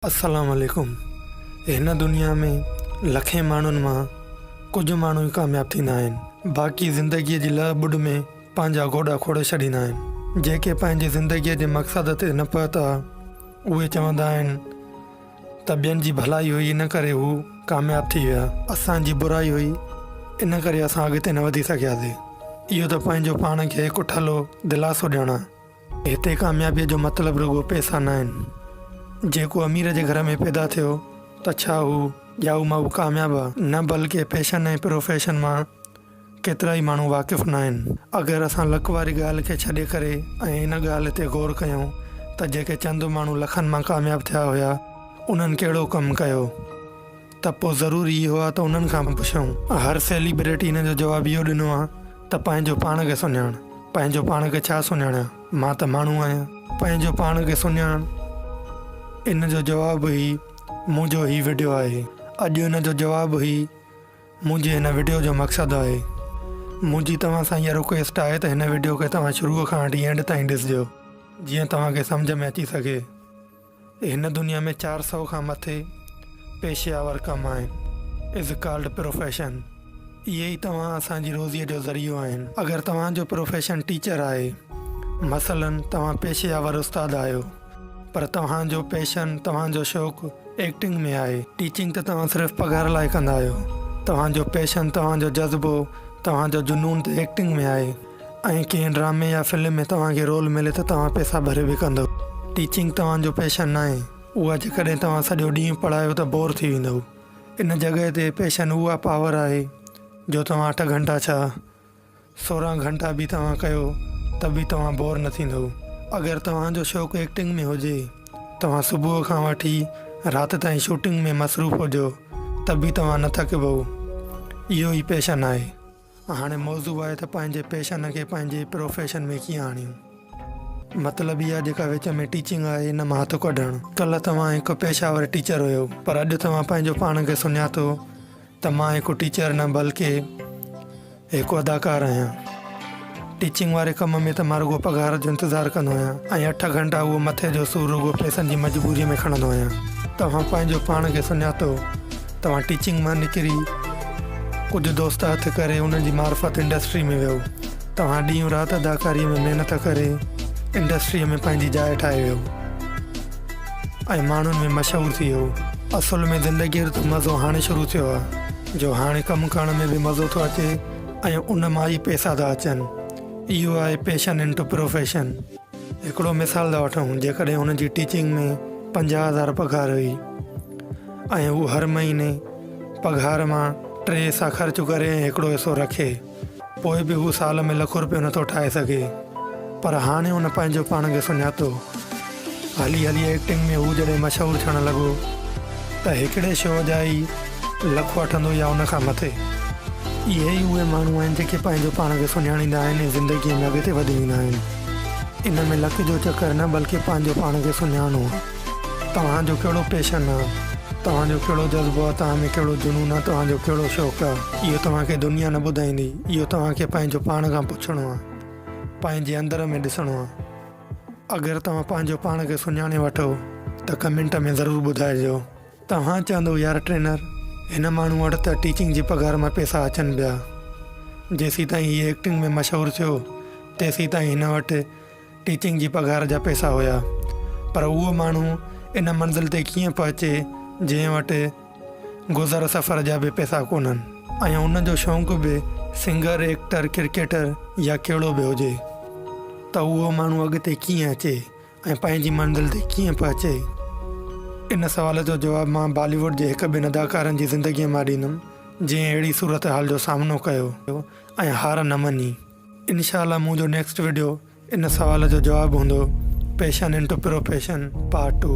السلام عليڪم هن دنيا ۾ لکين ماڻهن مان ڪجهه ماڻهو ئي ڪامياب ٿيندا آهن باقي زندگيء جي لهه ٻڏ ۾ پنهنجا گوڏا کوڙي ڇڏيندا آهن جيڪي پنهنجي زندگيء جي مقصد تي نه پهتا اهي چوندا آهن ته ٻين جي ڀلائي هئي ان ڪري هو ڪامياب ٿي ويا اسان جي برائي هئي ان ڪري اسان اڳتي نه وڌي سگهياسي اهو ته پنهنجو پاڻ کي هڪ ٺلهو دلاسو ڏيڻ آهي. هتي ڪاميابيء جو مطلب رڳو پئسا ناهن. جيڪو امير جي گهر ۾ پيدا ٿيو ته ڇا هو ڄائو مائو ڪامياب آ؟ نه بلڪه پيشن ۽ پروفيشن مان ڪيترائي ماڻهو واقف ناهن. اگر اسان لڪ واري ڳالهه کي ڇڏي ڪري ۽ ان ڳالهه تي غور ڪيون ته جيڪي چند ماڻهو لکن مان ڪامياب ٿيا هيا انهن ڪهڙو ڪم ڪيو ته پوء ضروري اهو آ ته انهن کان پڇون. هر سيليبريٽي ان جو جواب اهو ڏنو آ ته پنهنجو پاڻ کي سڃاڻ. پنهنجو پاڻ کي ڇا سڃاڻيان؟ مان ته ماڻهو آهيان. پنهنجو پاڻ کي سڃاڻ. ان جو جواب هي منهنجو هي وڊيو آهي. اڄ ان جو جواب هي منهنجي هن وڊيو جو مقصد آهي. منهنجي توهان سان اها رڪويسٽ آهي ته هن وڊيو کي توهان شروع کان وٺي اينڊ تائين ڏسجو جيئن توهان کي سمجهه ۾ اچي سگهي. هن دنيا ۾ 400 کان مٿي پيشه آور ڪم آهن، Is called Profession، اهي ئي توهان اسان جي روزيء جو ذريعو آهن. اگر توهان جو پروفيشن ٽيچر آهي، مثلاً توهان پيشه آور استاد آهيو، پر توهان جو پيشن، توهان جو شوق ايڪٽنگ ۾ آهي. ٽيچنگ ته توهان صرف پگهار لاء ڪندا آهيو، توهان جو پيشن، توهان جو جذبو، توهان جو جنون ته ايڪٽنگ ۾ آهي. ۽ ڪنهن ڊرامي يا فلم ۾ توهان کي رول ملي ته توهان پئسا ڀري به ڪندؤ. ٽيچنگ توهان جو پيشن ناهي. اها جيڪڏهن توهان سڄو ڏينهن پڙهايو ته بور ٿي ويندؤ. ان جڳهه تي پيشن اها پاور آهي جو توهان اٺ گهنٽا ڇا 16 گهنٽا به توهان ڪيو ته به توهان بور نه ٿيندؤ. اگر توهان جو شوق ايڪٽنگ ۾ هجي، توهان صبح کان وٺي رات تائين شوٽنگ ۾ مصروف هجو ته به توهان نه ٿڪبؤ. اهو ئي پيشن آهي. هاڻي موضوع آهي ته پنهنجي پيشن کي پنهنجي پروفيشن ۾ ڪيئن آڻيون. مطلب اها جيڪا وچ ۾ ٽيچنگ آهي ان مان هٿ ڪڍڻ. ڪلهه توهان هڪ پيشه ور ٽيچر هيو پر اڄ توهان پنهنجو پاڻ کي سڃاتو ته مان هڪ ٽيچر نه بلڪه هڪ اداڪار آهيان. ٽيچنگ واري ڪم ۾ ته مان رڳو پگهار جو انتظار ڪندو آهيان ۽ اٺ گهنٽا اهو مٿي جو سور رڳو پئسن جي مجبوريء ۾ کڻندو آهيان. توهان پنهنجو پاڻ کي سڃاتو. توهان ٽيچنگ مان نڪري ڪجهه دوست هٿ ڪري انهن جي معرفت انڊسٽري ۾ ويو. توهان ڏينهن رات اداڪاريء ۾ محنت ڪري انڊسٽريء ۾ پنهنجي جاء ٺاهي ويو ۽ ماڻهن ۾ مشهور ٿي ويو. اصل ۾ زندگيء جو ته مزو هاڻي شروع ٿيو آهي جو هاڻي ڪم ڪرڻ ۾ به مزو ٿو اچي. ۽ ان مان ئي پئسا ٿا اچن. اهو آهي پيشن انٽو پروفيشن. هڪڙو مثال ٿا وٺون، جيڪڏهن هن جي ٽيچنگ ۾ 50,000 پگهار هئي ۽ هو هر مهيني پگهار مان ٽي حصا خرچ ڪري ۽ هڪڙو حصو رکي، پوء به هو سال ۾ لک روپيو نٿو ٺاهي سگهي. پر هاڻي هن پنهنجو پاڻ کي سڃاتو. هلي هلي ايڪٽنگ ۾ هو جڏهن مشهور ٿيڻ لڳو ته هڪڙي شو جا ئي لک وٺندو يا ان کان مٿي. اهي ئي اهي ماڻهو آهن جيڪي پنهنجو پاڻ کي سڃاڻيندا آهن ۽ زندگيء ۾ اڳتي وڌي ويندا آهن. ان ۾ لڪ جو چڪر نه بلڪه پنهنجو پاڻ کي سڃاڻڻو آهي. توهان جو ڪهڙو پيشن آهي، توهان جو ڪهڙو جذبو آهي، توهان ۾ ڪهڙو جنون آهي، توهان جو ڪهڙو شوق آهي، اهو توهان کي دنيا نه ٻڌائيندي، اهو توهان کي پنهنجو پاڻ کان پڇڻو آهي، پنهنجي اندر ۾ ڏسڻو آهي. اگر توهان پنهنجو پاڻ کي سڃاڻي وٺو ته ڪمينٽ ۾ ضرور ٻڌائجو. توهان چوندو يار ٽرينر هن ماڻهو وٽ ته ٽيچنگ جي پگهار مان پئسا اچن پيا. جيسيتائين هي ايڪٽنگ ۾ مشهور ٿيو تيسيتائين هن وٽ ٽيچنگ جي پگهار جا پئسا هيا. پر اهو ماڻهو ان منزل تي ڪيئن پهچي جنهن وٽ گذر سفر جا به پئسا ڪونهن ۽ ان جو شوق به سنگر، ايڪٽر، ڪرڪيٽر يا ڪهڙو به هجي ته اهو ماڻهو اڳتي ڪيئن اچي ۽ پنهنجي منزل تي ڪيئن پهچي؟ ان سوال جو جواب مان بالي ووڊ جي هڪ ٻن اداڪارن جي زندگيء مان ڏيندم جنهن اهڙي صورتحال جو سامنو ڪيو ۽ هار نه مڃي. انشاء الله منهنجو نيڪسٽ وڊيو ان سوال جو جواب هوندو پيشن انٽو پروفيشن پارٽ ٽو.